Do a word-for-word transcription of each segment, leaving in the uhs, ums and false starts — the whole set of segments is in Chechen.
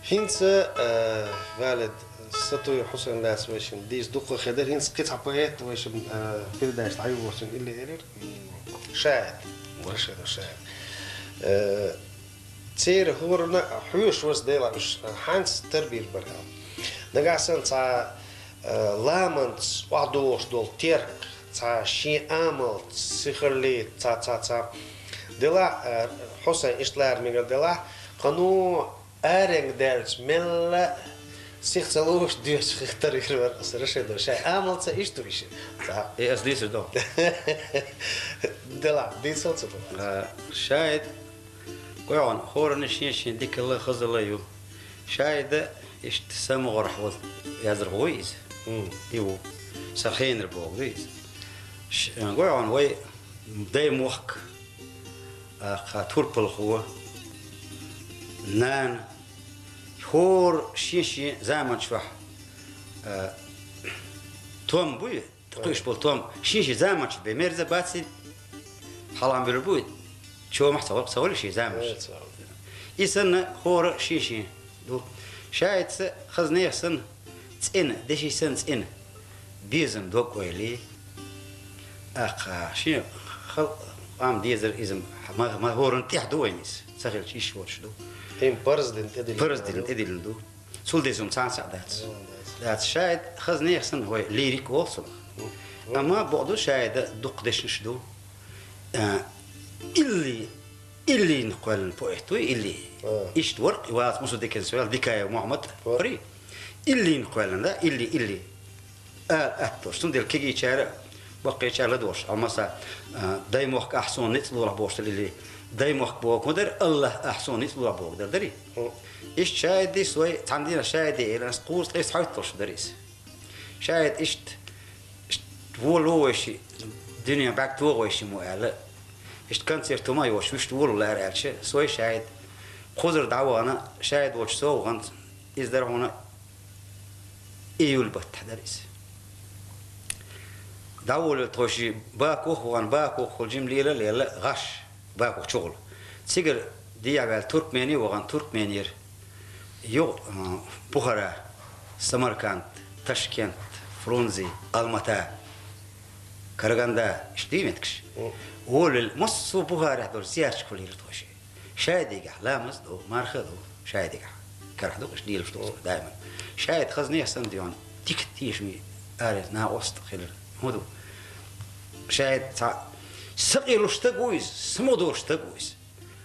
ХӀинца, э, Валид, сатуй Хьусен лаьца вайшин дийца дукха хедар, хӀинца кхин цхьа поэт вайшин, э, передача дӀайолалуш илли элир. Шаид. Ва? Рашидов Шаид. Э, церан хӀорана хьоьшуш вац дела уж, хӀанз тарбийр бар хьал. Нагахь санна цхьа, э, ламанца охьадогӀуш долу терк, цхьа шен амалца, сихаллица, цхьа, цхьа, цхьа. Дела, э, Хьусен, иштта лара мегар дела, кхано аренга даьлча мелла сих ца лууш доьшуш хих тара вир вара аса Рашидов Шаид. Амалца иштта ву иша. Цхьа. Э, ас дийцар ду. Дела, дийцал ца ду. Э, Шаид, гой хьуна, хӀоранна шен-шен дикалла, хазалла ю. Шаида иштта сан мугӀарахь волу язрахо ву иза. Хм. И ву. Сан хенара боху ду иза. Ш-, гой хьуна, вай Даймохк, а, кха, турпалхо, нана, хӀора шен-шен заман чохь, а, том буй, кхуьуш болу том, шен-шен заман чохь бен мерза баций, хьалам буьлур буй, чомахь ца гӀо-, ца гӀолу шен заман чохь. Э, ца гӀо. И санна, хӀора шен-шен ду. Шаидца хаза нехан санна, цӀена, деши санна цӀена, безам дог-ойла, аккха, шен халкъ къам дезар иза ма, ма хӀоранна тӀехь ду вайна иза, ца хилча йиш воцуш ду. ХӀин парз дина тӀедиллина. Парз дина тӀедиллина ду. Цул деза хӀума цхьаьна а дац. Дац. Шаид хаза нехан санна вай лирик олу цунах. Мгм. Амма боху ду, Шаида дукха дешнаш ду. А, илли Иллина кхоьллина поэт вуй, илли. А. Иштта вара-кх и вац Мусудикин соьл, Дикаев Мухьаммад. Вара. Илли. Иллина кхоьллина, да, илли, илли. Ала атта долуш. Цундела кегийчара, баккхийчара ладогӀуш. Амма сан, а, Даймохк ахь суна ницкъ лолахь бохуш дара илли. Даймохк боху ма дара, Аллах ахь суна ницкъ лолахь боху дара, дарий? Хм. Иштта Шаиди сой, цхьана дийнахь Шаиди элира, ас кхузткъе цхьайтталгӀа шу дара иза. Шаид иштта, иштта волало вайши, дуьне бӀаьрг тогӀу вайши мо аьлла, иштта концерт хӀума а йоцуш, вуьшта волало лаьара аьлча, сой Шаид кхузара дӀавахана, Шаид волчу сов вахана, иза дара хьуна июль баттахь дара иза. ДӀаволавелла тхойши Бакух а вахана, Бакухахула жима лела а лелла, гӀаш Бакух чухула. Цигара дехьаваьлла Туркмени а вахана, Туркменера юха, а, Бухара, Самарканд, Ташкент, Фрунзе, Алмата, Караганда, иштта дийметтигаш. Мгм. Волавелла, массо а Бухарехь долчу зиярташкахула лелира тхойши. Шаидигахь ламаз а ду, марха а ду, Шаидигахь. Карахь ду, аша лелаш ду даиман. Шаид хаза нехан санна дуьйна, дика тешаме, аре, накъост хилира. ХӀун ду? Шаид цхьа сакъералуш стаг ву иза, самукъадолуш стаг ву иза.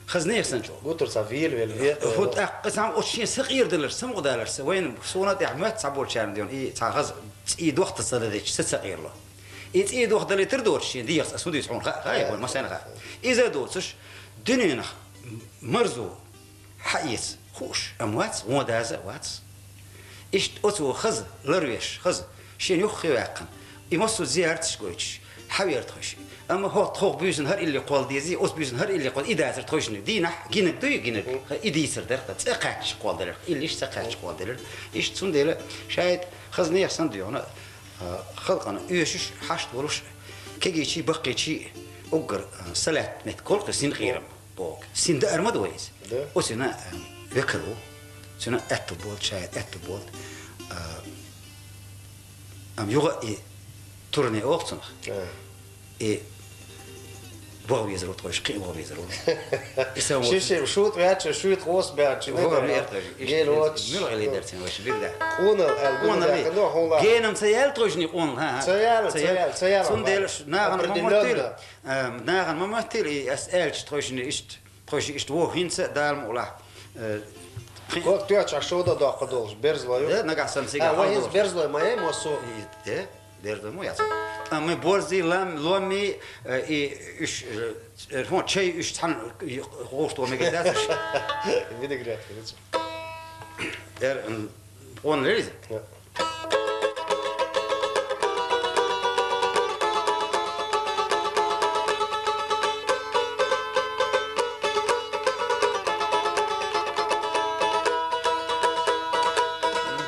Хаза нехан санна чӀогӀа. Гуттар цхьа вела-вела ве-, хӀу тӀаккха цхьа оцу шен сакъердаларца, самукъадаларца, вайна суна тӀехь моьтту цхьаболчарна дуьйна, и цхьа хаза цӀий дохта ца дадича, ца ца къерло. И цӀий дохта далийтар доцуш шен дегӀаца, ас хӀун дуьйцу хьуна хаьа, хаьа, вайн массарна хаьа. Иза а доцуш, дуьненах марзо хьаэца хууш, амма вац, вон даза а вац. Иштта оцо хаза ларвеш, хаза, шен юххе ваьккхина, и массо а зиярташ гойтуш, хьавера тхойши. Амма хӀокху тхох буьйсанна хӀара илли кхолла дезий, оцу буьйсанна хӀара илли кхолла, и дацара тхойшинниг. Дийнахь гинарг дуй, гинарг? И дийцар дара, цӀа кхаьчча кхолла делира, иллиш цӀа кхаьчча кхолла делира. Иштта цундела Шаид хаза нехан санна дуьйна, а, халкъана оьшуш, хьашт волуш, кегийчий, баккхийчий уггар, а, салаьтта меттиг кхолкху синкъерам боху. Син даар ма ду вай иза. Да. Оцуьнан, а, векал ву. Цуьнан аьтту болт, Шаид аьтту болт. А, амма юха и турне олу цунах. А. И ваха везар ву тхойша, кхин а ваха везар ву. И сан ву. Ши-ши шуьйта ваьлча, шуьйта къоса баьлча, ваха везар ву тхойша. Гел воцуш. Мила гӀели дара цуьнан ваша, бирда. Къонал аьлла, къонал гуна даьккхина, хӀула. Генам ца яьлла тхойшинниг къонал, хӀа, хӀа? Ца яьлла, ца яьлла, ца яьлла. Цундела ш-, нахана ма моттийла, а, нахана ма моттийла, и ас аьлча тхойшинниг иштта. Тхойши иштта ву, хӀинца а Дала мукъалахь, э, кхин. Ког тоьчахь шода доккха долуш, берзло ю. Э, нагахь санна цига. А, вай хӀинца берзлой ма яй, массо а. И, э, берзлой ма яц. Амма борзи, лам, ломи, э, и уьш, э, э, хӀун, чай уьш цхьаьна гӀуш тхо мегар дац уьш. Винегрет, винегрет. Эр, м, къонал лериза? Я.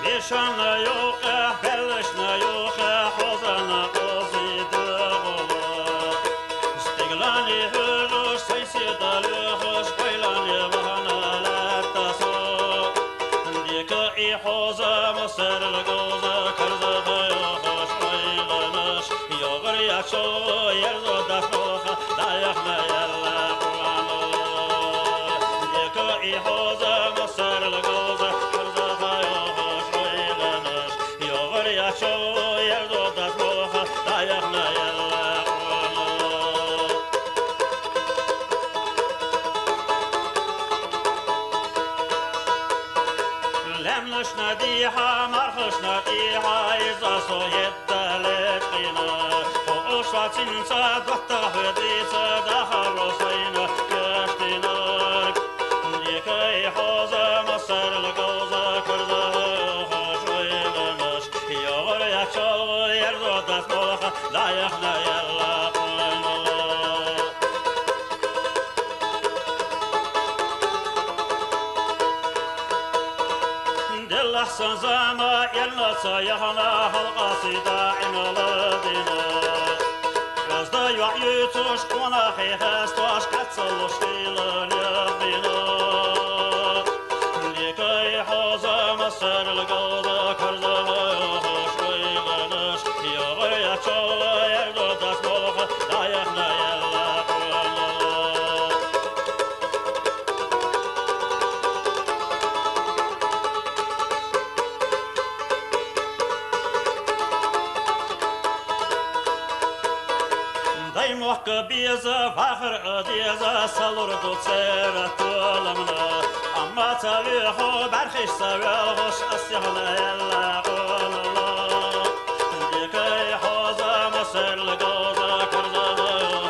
Бешана юкъа, беллачна юкъа, хозана къози догӀула. Стиглани хӀуьрруш, сайси далуьхуш, къайлани вахана латтасо. Шо ерзо дас болха даяхна ялла къуано. Дика и хоза масарла говза, хурза хайоха шойганаш. Йогар я шо ерзо дас болха даяхна ялла къуано. Лемнашна диха, мархашна диха, иза со едда лечкъина. Хо ушвацинца, доттагъа хведица, дахало сайна, каштина. Дикай хоза, масарла говза, карза, хошойганаш. Йогъар я чалгъа, ерзо дас болха, даяхна ялла къуна. Деллахь сан зама, элла ца яхана, халкъа сида имала дина. Разда юхь юцуш, къуна хехас, тош кацалуш хила лебина. Дикай хоза, масарла говза, карза, хошойганаш. Йогъар я чалгъа, ерзо дас болха, даяхна ялла къуна. Даймохка беза, вахар а деза, салур ду цера толамна. Амма ца вехо, бархиш ца велхош, асихна ялла къуна. Дикай хоза, масарла говза, карза,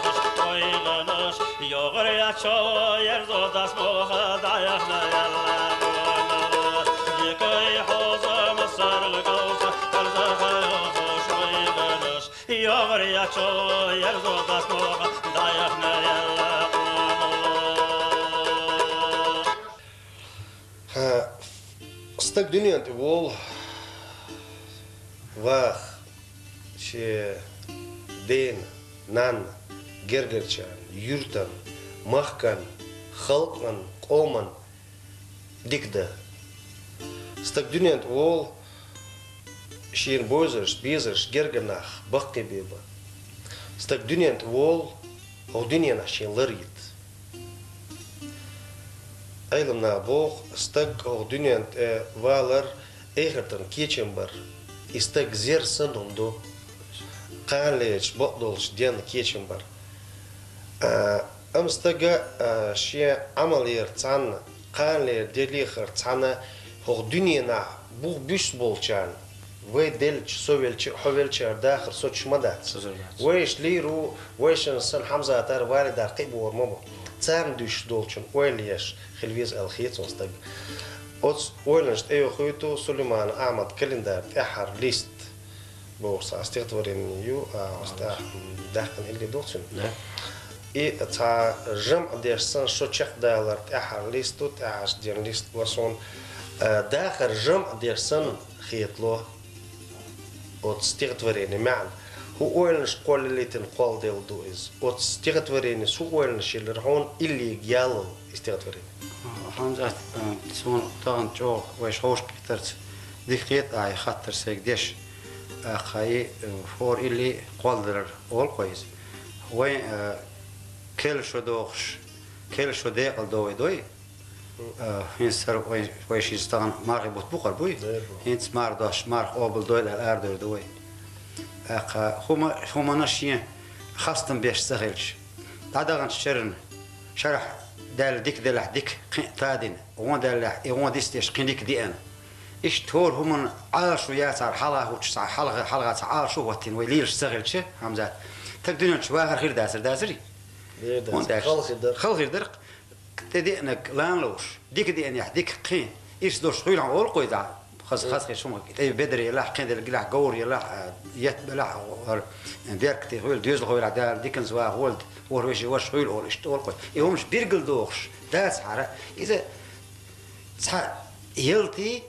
хошойганаш. Йогъар я чалгъа, ерзо дас болха, даяхна ялла къуна. Дикай хоза, масарла говза, карза, хошойганаш. Йогъар я чалгъа, ерзо дас болха, даяхна ялла къуна. Хьа, стаг дуьнен тӀе волу, ваха, шен ден, нанна, гергарчарна, юьртан, махкан, халкъан, къоман дика дан. Стаг дуьнен тӀе волу, шена бовзарш, безарш, гергара нах баккхий бен бан. Стаг дуьнен тӀе волу, хӀокху дуьненахь шен лар йита. Ӏелам наха боху, стаг хӀокху дуьнен тӀе валар, эхартан кечам бар. И стаг зер санна хӀума ду. Кхана лерчу бакъдолчу денна кечам бар. А, амма стага, а, шен Ӏамал яр цхьанна, кхана лер де лехар цхьанна, хӀокху дуьненахь бух буьсса болчарна, вай делча, со велча, хьо велчара дахар соцуш ма дац. Соцуш дац. Вайша лийр ву, вайшинна санна Хьамзатар, Валидар кхин а бохур ма бу. Царна дуьсуш долчун ойла еш хила веза аьлла хета суна стаг. Оцу ойланаш тӀеюхуьйту Сулейман Ахьмад календарь тӀаьххьара лист. Боху цхьа стихотворение ю, а, оцу тӀехь, м, даьккхина илли ду цуьнан. Да. И цхьа жамӀ деш санна, шо чекхдалар тӀаьххьара лист ду, тӀаьххьарчу дийнан лист бу суна. А, дахар жамӀ деш санна хетало оцу стихотворенин маьӀна. ХӀун ойланаш кхоллалийтина кхолладелла ду иза? Оцу стихотворенис хӀун ойланаш елира хьуна, илли яллал и стихотворени? Хьамзат, а, суна тахана чӀогӀа вайша ховшкхетарца дика хета ахьа и хаттар сайга деш. ТӀаккха и, э, хӀора илли кхолладалар олу-кх вай иза. Вайн, э, керла шо дохуш, керла шо декъала до вай дой. Э, хӀинца хӀара вай, вай шиъ стагана мархий бутт бу хӀара буй. ХӀинца марха дош, марха къобал дойла аьлла арадойр ду вай. ТӀаккха хӀума, хӀуманна шен хастам беш ца хилча, дӀадаханчу шеран шарахь даьлла дика делахь дика кхин а тадина, гӀо даьллехь и гӀо дицдеш кхин дика деана. Иштта хӀора хӀуманна Ӏалашо яцахьара хьалха хӀуттуш цхьа хьалха, хьалха цхьа Ӏалашо а хӀоттийна вай лелаш ца хилча, Хьамзат, стаг дуьнен чу вахар хир дацара, дацарий? Хала хир дара. Хала хир дара. ТӀедеанарг лан ловш, дика деанехь дика кхин, ирс долуш хуьлу хьан олу-кх вай дӀа. Хаза, хаза хир шуна, тӀе бедар елахь, кхин дерг елахь, говр елахь, а, етт белахь, хӀара беркате хуьлу, доьзалхо елахь, Дала диканца ваха волда, хӀора вешин ваша хуьлу олу, иштта олу-кх вай. И хӀуманаш билгал дохуш дацахьара, иза цхьа ялтий,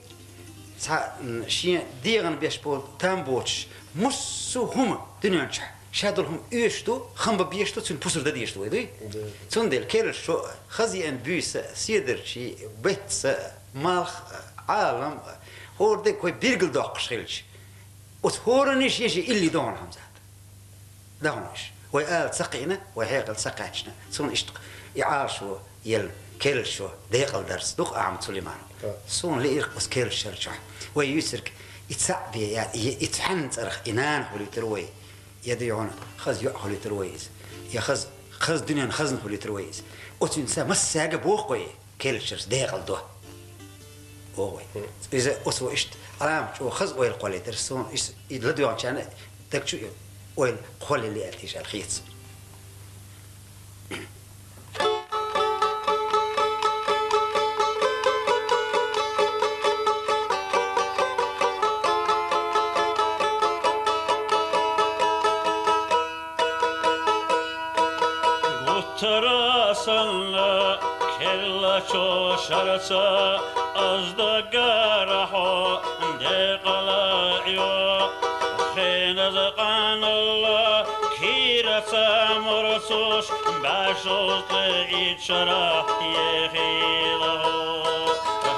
цхьа, м, шен дегӀан беш болу там боцуш, массо а хӀума дуьнен чохь ша долу хӀума оьшуш ду, хам бан безаш ду, цуьнан пусар дан дезаш ду вай, дуй? Да. Цундела керла шо хаза еана буьйса, седарчий, беттаса, малх, Ӏалам, хӀора дерг вай билгал доккхуш хилча, оцу хӀоранна шен-шен илли догӀу, Хьамзат. Дахьун иш. Вай ала ца кхиъна, вай хьекъал ца кхаьчна. Суна иштта и Ӏалашо, ел, керлашо, декъалдарца дукха Ахьмад Сулейман. Суна лиъира оцу керлашчу чохь. Вай юьйцург и цхьаъ бен, я, и, и цхьанна цӀарах и нана хуьлуьйтур вай. Я дуьйхьуна хаза йоӀ хуьлуьйтур вай иза. Я хаза, хаза дуьнен хазна хуьлуьйтур вай иза. Оцуьнан са массаьрга боху вай, керлашчуьрца декъал до. Боху вай. Иза оцо иштта Ӏаламат чӀогӀа хаза ойла кхоллийтира суна, иза и ладоьгӀначарна даг чу и ойла кхоллаелла аьлла тийша аьлла хета суна. Гуттара санна, керлачу шарца, аз даггара хьо декъала йо. Хеназа къаналла кийраца мурцуш, бӀаьшовзткъе итт шарахь ехийла хьо.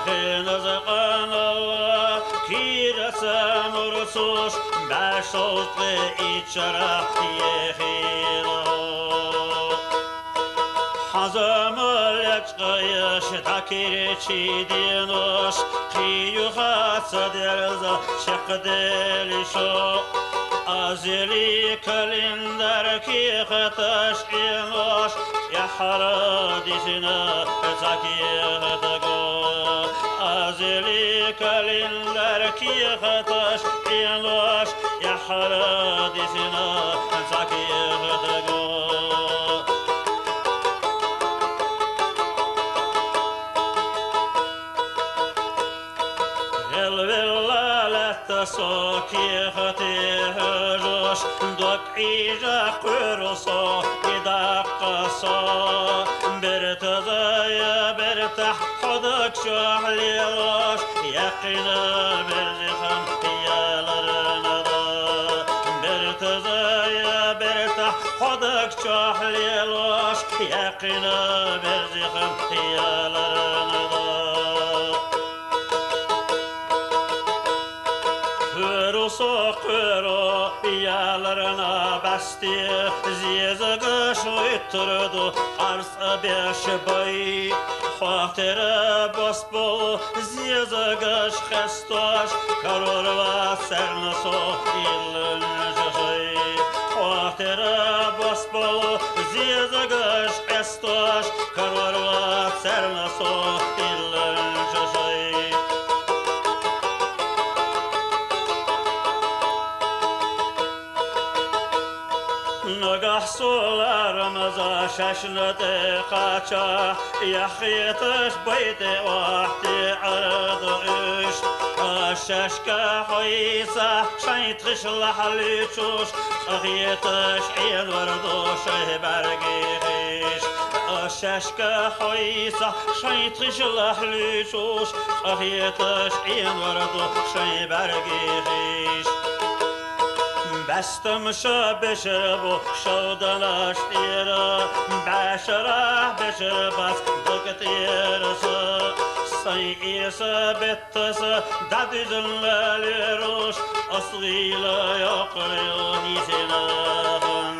Хеназа къаналла кийраца мурцуш, бӀаьшовзткъе итт шарахь ехийла хьо. Хьан заман лечкъа еш дӀакийрачий денош, кхин юха ца дерза чекхдели шо. Азели календарь кехаташ Ӏенош, тӀаьххьара дисина цхьа кехатаго. Азели календарь кехаташ Ӏенош, тӀаьххьара дисина цхьа кехатаго. Гьелвелла лаьтта со кехате хьожош, дог Ӏийжа кхоьру со, и даккха со. Бертаза я бертахь хьо даг чохь лелош, яьккхина берзихам яларна да. Бертаза я бертахь хьо даг чохь лелош, яьккхина берзихам яларна да. Кхоьру со кхоьру яларна басте, зезагаш гӀуьттур ду къарс а беш бай. Хьох тера бос болу зезагаш хестош, карор вац царна со илланча шай. Хьох тера бос болу зезагаш хестош, карор вац царна со илланча шай. Нагахь со ларамаза шаьшна тӀе кхача, яхеташ бай тӀе охьатеӀар ду уьш. Ас шаьшка хьо йийца шайн тхишлахь луьйчуш, къахеташ Ӏенор ду шайн бӀаьргийн хиш. Ас шаьшка хьо йийца шайн тхишлахь луьйчуш, къахеташ Ӏенор ду шайн бӀаьргийн хиш. Баьстамаша бешар бу шовданаш тӀера, бӀаьшарахь бешар бац дог тӀера са. Сайн Ӏеса беттаса дӀадуьзна лоьруш, ас гӀийла йоккхур ю йисина хан.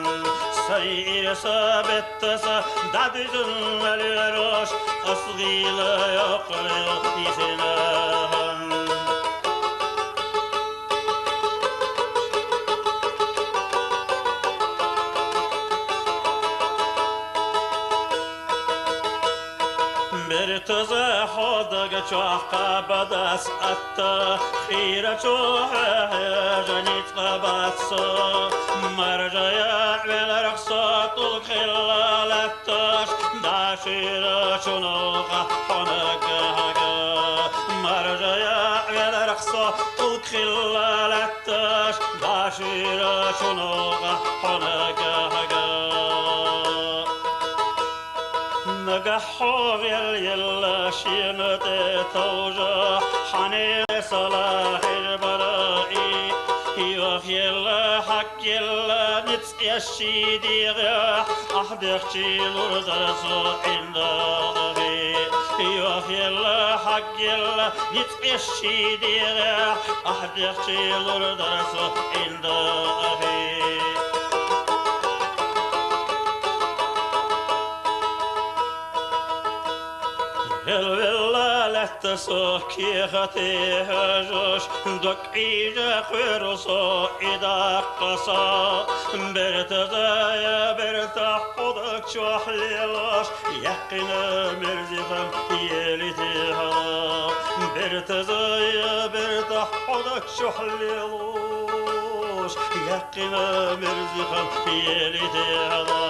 Сайн Ӏеса беттаса дӀадуьзна лоьруш, ас гӀийла йоккхур ю йисина хан. Бертаза хьо даг чохь кхаба дац атта, хийрачу хьоьхьежа ницкъ бац со. Маржа яӀ веларх со тӀулг хилла лаьтташ, дашуьйрачу новкъа хьо наггахьа га. Маржа яӀ веларх со тӀулг хилла лаьтташ, дашуьйрачу новкъа хьо наггахьа га. Нагахь хьо гӀелъелла шена тӀе товжа, хьан эсала хир бара и. Йохъелла, хьаггелла ницкъ эшший дегӀехь, ахь дехчий лур дара со ӀиндагӀи. Йохъелла, хьаггелла ницкъ эшший дегӀехь, ахь дехчий лур дара со ӀиндагӀи. Со кехатехьажаш, дакъижа кхуьру со и даккха са. Бертазая бертахь хьо даг чохь лелаш, яьккхина мерзихан ели техьала. Бертазая бертахь хьо даг чохь лелаш, яьккхина мерзихан ели техьала.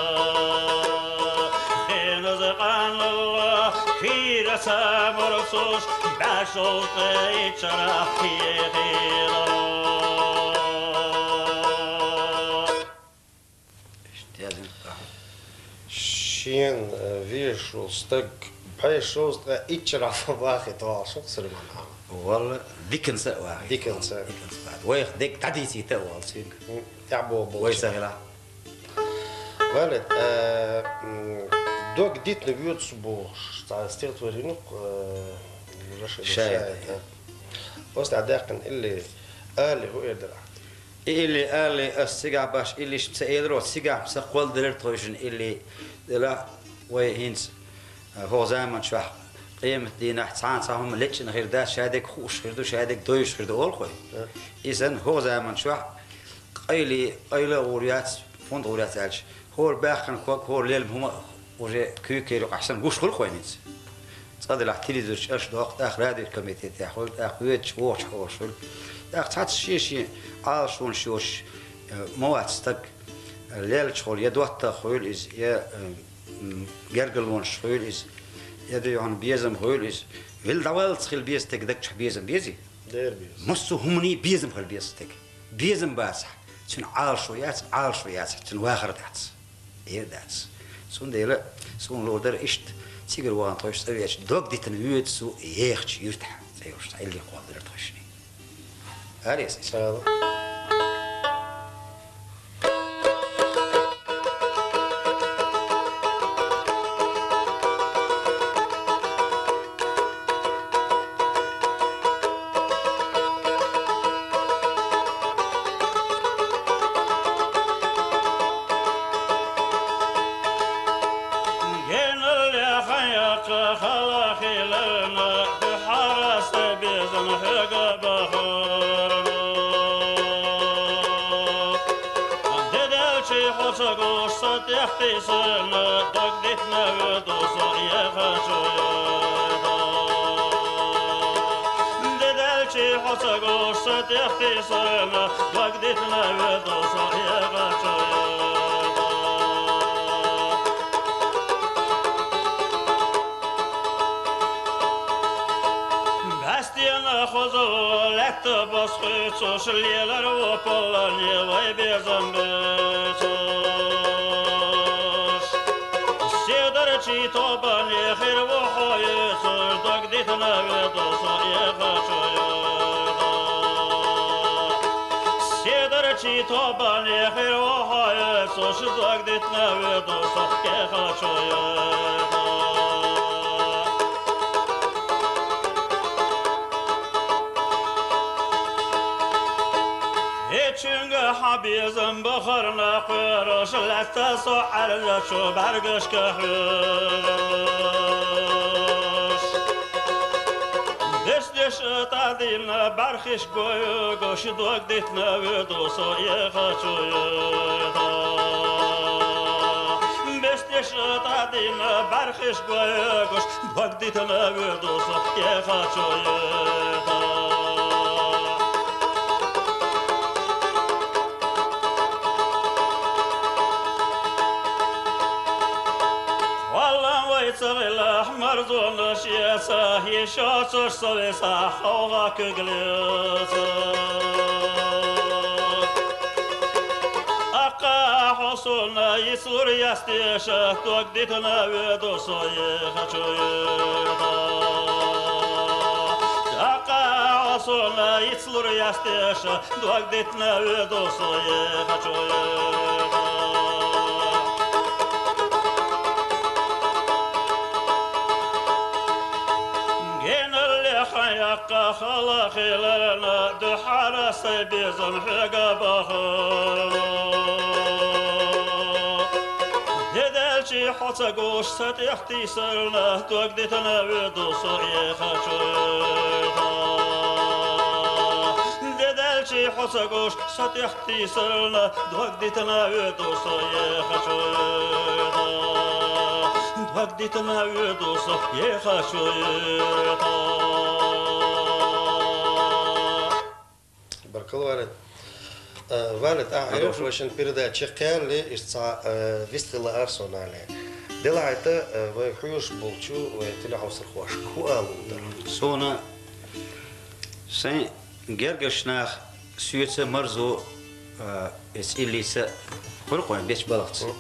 Хеназа къаналла кийра ца марцуш, бӀаьшолта ичара ехила. Иштта язын. Шен, э, вешал стаг бӀаьшолта ичара вахи тоалшах, Сулейман-Хьан. Валла, диканца вахи. Диканца. Диканца вахи. Вайх дег дӀадийцийта валла цуьнга. М, тӀехь боху болчу. Вай ца хила. Валет, э, м, дог дитина воьдуш бохуш, цхьа стихотворение, э, Рашид Шаид, Шаид, да. Оцу тӀехь даьккхина илли, али хӀу эр дара? И илли, али, ас цигахь баш, иллиш ца эларо, цигахь ца кхолладелира тхойшина илли, делахь вай хӀинца, э, хӀокху заман чохь къемат дийнахь цхьана цхьа хӀума лечкъина хир дац, шадерг хууш хир ду, шадерг дойуш хир ду олу хой. Э. Иза хӀокху заман чохь къайли, къайла а гӀур яц, фунда гӀур яц аьлча, хӀора баьхкина ког, хӀора лелма хӀума а уже куьйгера юкъахь санна гуш хуьлу хойнинца. Цкъа делахь телевизор чу аша доккху, тӀаккха радиокомитетехь хуьлу, тӀаккха воьдучу вохучу хьолуш хуьлу. ТӀаккха цхьацца шен-шен Ӏалашонаш йоцуш, э, ма вац стаг, э, леллачу хьоле я доттагӀа хуьлу иза, я, э, м, гергарлонаш хуьлу иза, я дуьйхьун безам хуьлу иза. Вилла дӀаваллалц хила беза стаг, даг чохь безам безий? Дера беза. Массо а хӀуманийн безам хила беза стаг. Безам бацахь, цуьнан Ӏалашо яц, Ӏалашо яцахь, цуьнан вахар дац. Эр дац. Цундела суна лур дара иштта, цигара вахана тхойша цӀа веача, дог дитина воьду со ехачу юьртахь, цӀе йолуш цхьа илли кхолладелира тхойшинна. Арес иза. Генал яхан яккха хала хиларна, дуьхьара сан безам хьоьга бахарна. Де даьлчи хьо ца гуш, сан тӀех тийсарна, дог дитина воьду со ехачу юьрта. Де даьлчи хьо ца гуш, сан тӀех тийсарна, дог дитина воьду со ехачу юьрта. БӀаьстенан хозалла лаьтта бос хуьйцуш, лелар ву поллане вай безам буьйцуш. Седарчий тобане хир ву хьо юьйцуш, дог дитина воьду со ехачу юьрта. Седарчий тобане хир ву хьо юьйцуш, дог дитина воьду со ехачу юьрта. Эчуьнга хьан безам бахарна кхоьруш, лаьтта со Ӏаьржачу бӀаьргашка хьоьжуш. Деш-деш тӀадина бӀаьрхиш гойгуш, дог дитина воьду со ехачу юьрта. Деш-деш тӀадина бӀаьрхиш гойгуш, дог дитина воьду со ехачу юьрта. Валлан вай ца гӀилахь марзонаш эца, йиш йоцуш со весахь хьо гӀа куьг леца. Аккха хьо суна йицлур яц теша, дог дитина воьду со ехачу юьрта. Аккха хьо суна йицлур яц теша, дог дитина воьду со ехачу юьрта. Генал яхан яккха хала хиларна, дуьхьара сан безам хьоьга бахарна. Де даьлчи Хьо ца гуш, са тӀех тийсарна, дог дитана вуьду со эхачуьра. Де даьлчи хьо ца гуш, са тӀех тийсарна, дог дитана вуьду со эхачуьра. Дог дитана вуьду со эхачуьра. Баркалла, Валид. Э, Валид, ахьа Алло. Хьоьжуш вай шун передача кхаьлле, иштта цхьа, э, вистхила арсо нале. Делахьайта, э, вай хьоьжуш болчу вай телехьовсархошка хӀу алу дара? Суна сайн гергарчу нах соьца марзо, э, эца иллица хуьлу-кх вайн бечу балхаца. Мгм.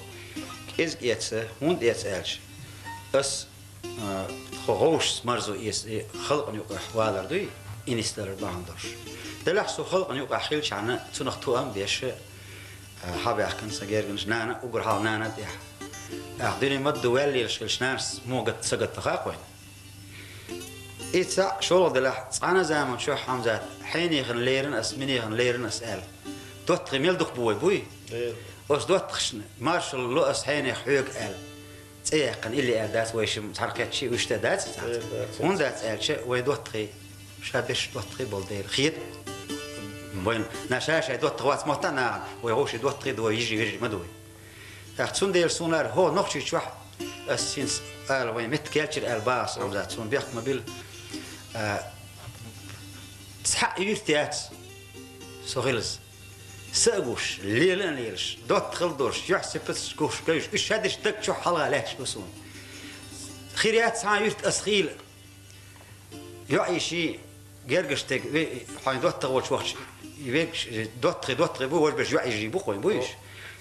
КӀезиг эца, хӀунда эца аьлча, ас А, тхо гӀовшашца марзо эца и халкъана юкъахь валар дуй, и нисдалар бахьана долуш. Делахь со халкъана юкъахь хилчахьана, цунах тоам а беш, а, хьабаьхкина сан гергарнаш, нана а, уггар хьалха нана а тӀехь. Ахь дуьне ма-дду ваьлла лелаш хилча, нанас муха гатта, ца гатта хаьа-кх вайна. И цхьаъ, шолгӀа делахь, цхьана а заманчохь, Хьамзат, хьенехана лерина ас, минехана лерина ас аьлла, доттагӀий мел дукха бу вай, буй? Дера. Оцу доттагӀашна маршалла ло ас хьенех хьоьга аьлла. ЦӀе яьккхина илли аьлла дац вай шимма, цхьаьна кхетчий, уьш тӀе дац и цхьацца. Э, дац, дац. ХӀунда дац аьлча, вай доттагӀий, ша берш доттагӀий болу дела, хета вайна, на ша шайн доттагӀий вац мотт а нахана, вай гӀовший доттагӀий ду, вай йижарий, вежарий ма ду вай. ТӀаккха цундела суна ара, хӀо Нохчийчохь, ас хӀинца ала, вайн меттиг кечйира аьлла бахара со, Хьамзат, суна бехк ма билла. А, цхьаъ юьрт яц со хилаза. Са а гуш, лела а лелаш, доттагӀал долуш, юьхь-сипаташ гуш, гуш, уьш шадерш даг чохь хьалха лаьтташ ду суна. Хир яц цхьа а юьрт ас хийла. ЙоӀ-йиший, гергарчу стеган, ве-, хьайн доттагӀа волчу вахча, вегаш, доттагӀий, доттагӀий бу, важа берш йоӀ-йижарий бу-кх вайн, буй уьш?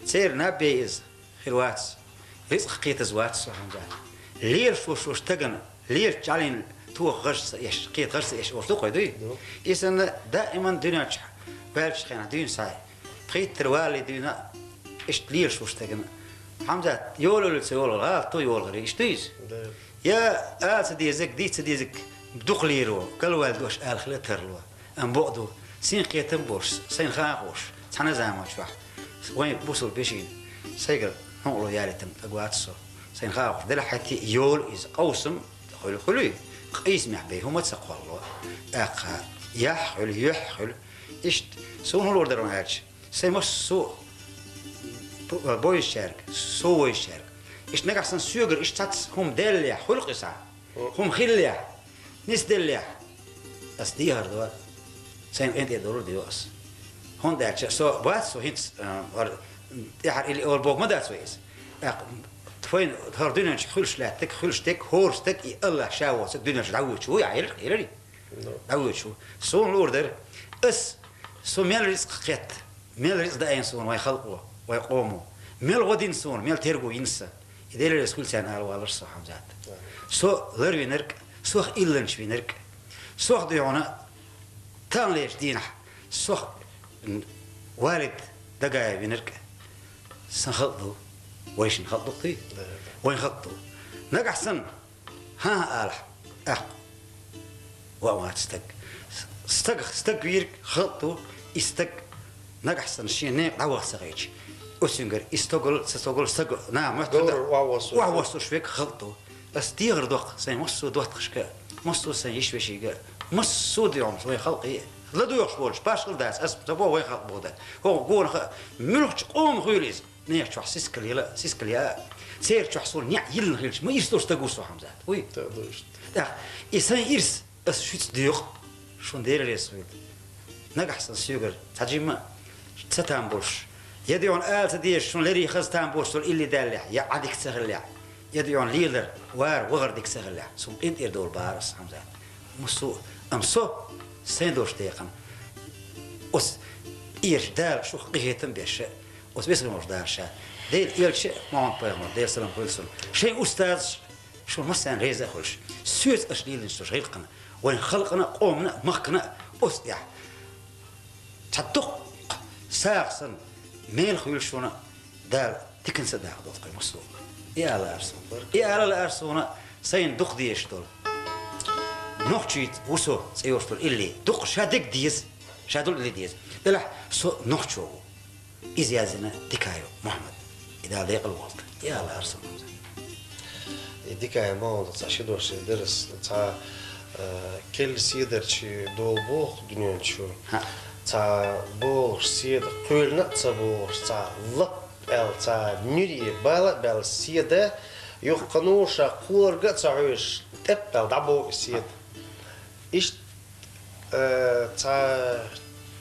Церан наб бе иза. Хир вац. Рицкъ кхетаза вац со, Хьамзат. Лелаш волчу стагана, лелачу жӀаьлина тоха гӀаж ца еш, кхета гӀаж ца еш олуш ду-кх вай, дуй? Ду. И санна, даиман дуьнен чохь ваьллачу хенахь дуьйна схьа, пхийттара валале дуьйна, иштта лелаш волчу стагана. Хьамзат, йолалуьйла ца йолалуьйла, гӀалат ду йолалуьйла, иштта дуй иза? Да. Я ала ца дезарг, дийца ца дезарг дукха леро, галваьлла дош ала хила тарло. Амма бакъ ду, синкхетам а болуш, сайна хаа а хууш, цхьана а заманчохь вайн бусалба вешина сайгара хьукъало ялийтина стаг вац со. Сайна хаа а хууш, делахь хӀетте а йолу иза, къовсам хуьлу, хуьлуй, къийсамехь бен хӀума а ца кхоллало. ТӀаккха яхь хуьлу, юьхь хуьлу. Иштта, суна хӀун лур дара аьлча, сайн массо а бо-, бойжучаьрга, со войжучаьрга. Иштта нагахь санна соьгара иштта цхьацца хӀума деллехь, хуьлу-кх иза, хӀума хиллехь, нисделлехь, ас дехар до, сайна къинтӀера долур а до ас. ХӀунда аьлча со вац, со хӀинца, а, хӀара тӀаьхьара илли олу бохург ма дац вай иза. ТӀаккха тхайн, хӀара дуьнен чу хуьлуш лаьттаг, хуьлуш дерг, хӀора стаг и АллахӀ ша воцург дуьнен чу дӀавоьдуш ву, я хьелира, хьелира. ДӀавоьдуш ву. Суна луур дара, ас, со мел рицкъ кхетта, мел рицкъ даийна суна вайн халкъо, вайн къомо, мел гӀо дина суна, мел терго йина сан, и Делан Элчанца хуьлу царна ала валлалаш со, Хьамзат. Со ларвинарг, сох илланча винарг, сох дуьхьал таханлерчу дийнахь, сох, м, Валид Дагаев винарг сан халкъ ду, вайшин халкъ ду-кх, вайн халкъ ду. Нагахь санна, хӀан-хӀа алахь, тӀаккха ван вац стаг. Стаг, стаг вийриг халкъ ду, и стаг нагахь санна шен некъа дӀаваха ца хилча, оцуьнгара и стогал, ца стогал стаг наха моьттур ду, охьавоссуш верг халкъ ду. Ас дехар до-кх сайн массо а доттагӀашка, массо а сайн йиша-вешийга, массо а дуьхьал вайн халкъе, ладоьгӀуш волчу, башхалла дац, ас ца боху вайн халкъ боху дац. ХӀокху гонах а муьлххачу къомах хуьлу иза. Нехан чохь сискал яла, сискал яа, церан чохь суна неӀ йиллина хилча, ма ирс долуш стаг ву со, Хьамзат. Вуй? ТӀаккха и сайн ирс ас шуьца доькъу, шуна Дела реза хуьлда. Нагахь санна соьгара цхьа жимма ца там болуш, я дуьхьал ала ца дезаш, шуна леррина хаза там болуш долу илли даьллехь, я Ӏа дика ца хиллехь, я дуьхьал лелар, вар, вахар дика ца хиллехь, суна къинтӀера долу бахара ас, Хьамзат. Массо а, амма со сайн долуш декъана, оцу эшачу Дала шух къинхетам а беш, оцу весаламаш Дала ша, Делан Элча Мухьаммад-пайхамар, Делан салам хуьлда цунна, шайн устазаш шуна массарна реза а хуьлуш, соьца аша лелийначу гӀиллакхана, вайн халкъана а, къомана а, махкана а оцу тӀехь цхьа дукха сагӀа санна мел хуьлуш шуна Дала диканца а даха долу тхайн массо а. И ала лаьара суна. И ала лаьара суна сайна дукха дезаш долу. Нохчийца ву со цӀе йолуш долу илли. Дукха ша дерг деза, ша долу илли деза. Делахь со нохчо ву. Иза яздина Дикаев Мухьаммад. И Дала декъала волда. И ала лаьара суна. И дикая молодость, цхьа ши дош седарас, цхьа, э, келла седарчи дола боху дуьнен чу. ХӀаъ. Цхьа бохуш седа кхоьлина а ца бохуш, цхьа лап аьлла, цхьа нуьре бала а баьлла седа, юххануша кхорга а ца хьоьжуш, тӀеп аьлла дӀабоху и седа. Иштта, э, цхьа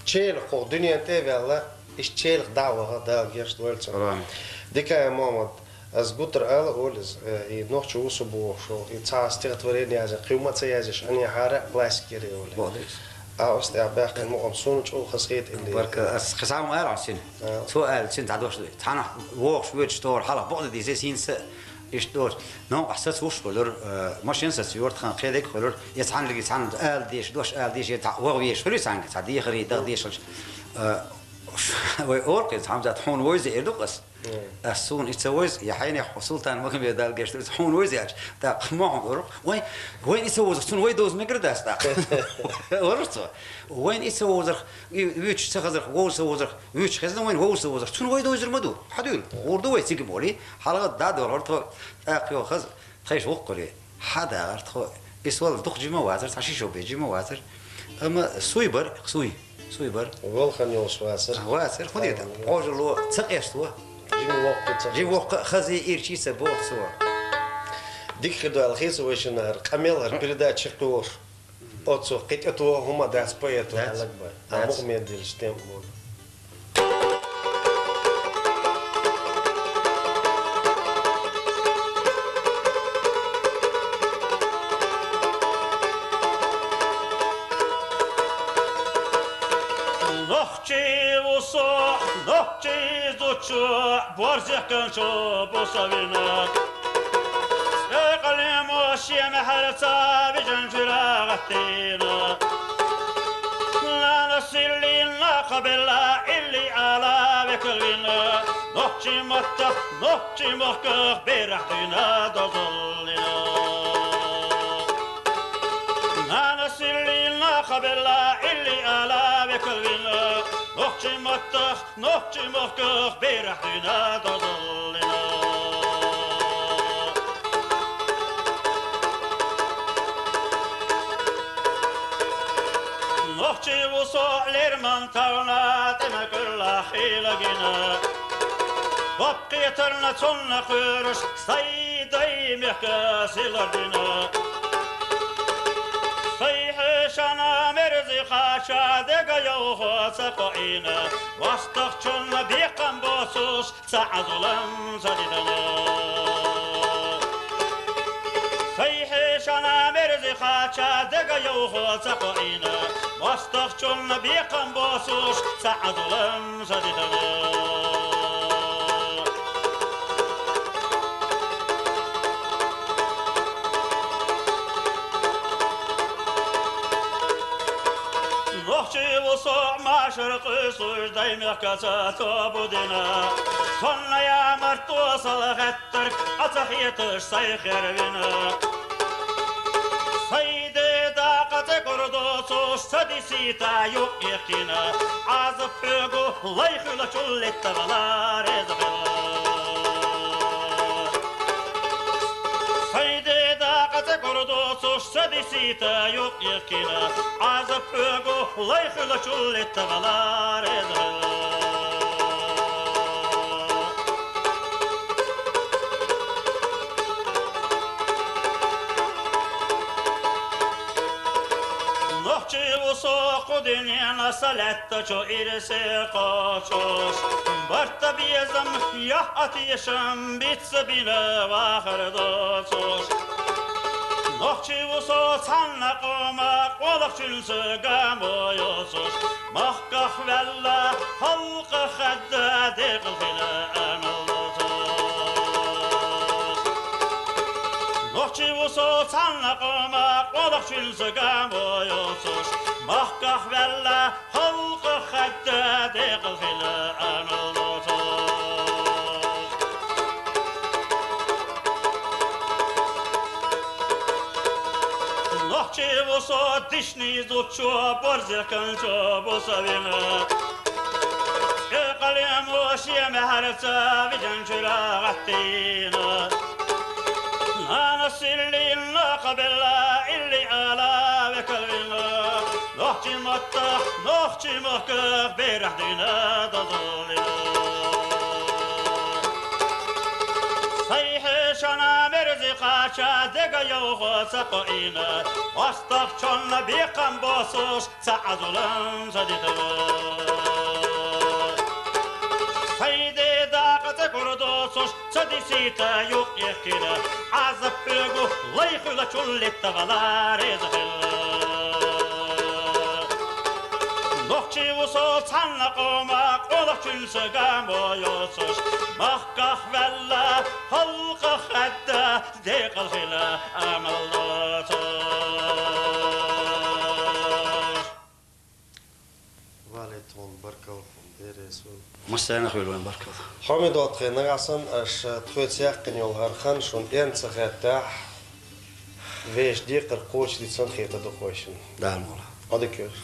челхо дуьнен тӀе а ваьлла, иштта челха дӀа а ваха, Дала гечдойла цунна. Амин. Дикая Мохьмад, ас гуттар ала а олу иза, э, и нохчи ву со бохуш, и цхьа стихотворение язйина, кхин ма ца язйеш, анехьара а классик яра и олу. Молодец. А оцу тӀехь баьхкина мукъам суна чӀогӀа хазахета илле. Баркалла, ас кхин цхьа хӀума ала хьуна сина. А. Цо аьлла, сина дӀадош ду. Цхьанхьа вогӀуш воьдуш тохара хьалха бакъда дийзира, сийна са иштта доцу. Новкъахь саца вуш хуьлура, э, машен саца йора тхан, кхин дерг хуьлура. Я цхьаьннарг, цхьанна ала дезаш, дош ала дезаш, я цхьа ваха везаш хуьлий цхьаьнга, цхьа дехарий, дагадешалаш. Э, вай ора кхин, Хьамзат, хьуна вовза эр ду-кх ас. Ас, суна и ца вовза, я хьенех Султан Магомед, Дала гечдойла, хьуна вовза аьлча, тӀаккха Мохьмад ора-кх: «Вай, вайна и ца вовзарх, цунна вай довза мегар дац тӀаккха». Ора цо. «Вайна и ца вовзарх, и вуьйцуш ца хазарх, вовза ца вовзарх, вуьйцуш хезна, вайна вовза ца вовзарх, цунна вай довзар ма ду. Хьан дуьйла, гӀур ду вай цига», — олий. Хьалха дӀадолхура тхо, тӀаккха йохаза, тхайша вукху кхуьре. Хьан дагӀара тхо? И сол дукха жима вацара, цхьа ши шо бен жима вацара. Амма суй бара, суй, суй бара. Валхан йолуш вацара. Вацара, хӀун дийр ду? Хьожало ца къесто. Жима воккха ца къесто. Жима воккха а хазий ирчий ца боху цо. Дика хир ду аьлла хета вайшинна хӀара къамел, хӀара передача чекхйолуш. Оцу кхин тӀе тоха хӀума дац поэто аьлларг бан. А мукъамел дилча тем а бу. Нохчи ву со, нохчи зудчо, борзехкан чо бу со вина. Цкъа къалемо шен мехьарца вижан чуьра гӀаттийна. Нана силлин нах белла, илли ала векал вина. Нохчи маттах, нохчи махках берах дуьйна дозаллина. Нана силлин нах белла, илли ала векал вина. Нохчи маттах, нохчи махках берах дуьйна дозаллина. Нохчи ву со лерман тавна тӀеман кӀуьрлахь хила гина. Бапкхетарна цунна кхоьруш, сайн дай мехка силар дина. Сайн хьешана мерзи кхача дега йовхо ца кхоийна, мостагӀчунна бекхам боцуш цхьа а зулам ца дитина. Сайн хьешана мерзи кхача дега йовхо ца кхоийна, мостагӀчунна бекхам боцуш цхьа а зулам ца дитина. Нохчи ву со машар къуьйсуш дай мехкаца тобу дина. Сонна ямарт досал хеттарг а ца хеташ сайн хервина. Сайн деда къа цӀе кӀур доцуш ца дисийта юкъ йихкина. Ӏазап хьоьгу лай хуьлачул летта вала реза хила. Сайн деда къа цӀе кӀур доцуш ца дисийта юкъ йихкина. Ӏазап хьоьгу лай хуьлачул летта вала реза хила. Нохчи ву со кху дуьненан са лаьттачу ирсе кхочуш, барта безам, яхь а тешам бицца бина вахар доцуш. Нохчи ву со цхьанна къоман къолахчуьнца гамо йоцуш, махках ваьлла, халкъах хаьдда декъал хила амал доцуш. Нохчи ву со цхьанна къоман къолахчуьнца гамо йоцуш, махках ваьлла, халкъах хаьдда декъал хила амал доцуш. Нохчи ву со дишни зудчо, борзехкан чо бу со вина. Цкъа къалемо шен мехьарца вижан чуьра гӀаттийна. Ана силлин нохча белла илли ала векалвина. Нохчи матта, нохчи мохка берахдина дозолина. Сайхе шана мерзи кача дега йоха сакоина. Астах чонна бекам босуш, ца азулан ца дитава. Сайде дакъа ца курдосуш, ца дисита юкъ ехкина. Азап пугу лайхула чуллетта валаре захила. Нохчи усо цанна къома къола чунса гамо йосуш. Махках валла халкъах хатта декъал хила амал досуш. Валайтон баркал, дересу. Мастайна хуйлуан баркал. Хьамид отхе нагасан аш тхоьца яьккхина йолу хӀара хан шуна эрна ца хеттехь, вешан декхар кхочушдийцина хета ду хойшина. Дала мула. Ӏадика йойла.